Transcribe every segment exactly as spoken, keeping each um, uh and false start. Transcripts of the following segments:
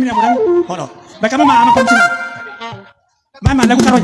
Ini yang mudah. Hono. Baik, kamu mah anak kunci. Main, main, lagu taruh.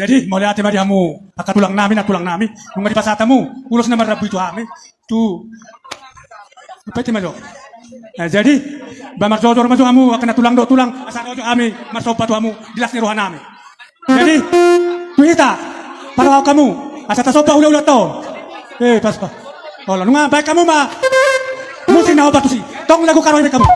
Jadi, mauliate ma di hamu angka tulang nami, nantulang nami, nunga dipasahat hamu ulos na marrambu i tu hami. Tu. Apa itu, Mas? Nah, jadi, ba marjojor ma jo hamu angka nantulang dohot tulang, asa ro jo hami marsomba tu hamu di las ni roha nami. Jadi, tu hita, parrohahon hamu, asa tasomba hulahulanta on. Eh, pas, pas. Olo, nunga baen hamu ma musik na hombar tusi. Tong lagu karohon baen hamu.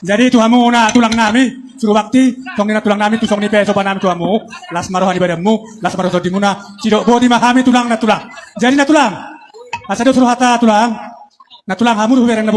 Jadi tu hamu na tulang nami, Suru Bakti, songon i na tulang nami, tu songon i pe sopa nami tu hamu, las ma roha ni badanmu, las ma roha ni tondimuna, sidok boti ma hami tulang na tulang. Jadi na tulang, asa do suru hata tulang, na tulang hamu do hubereng na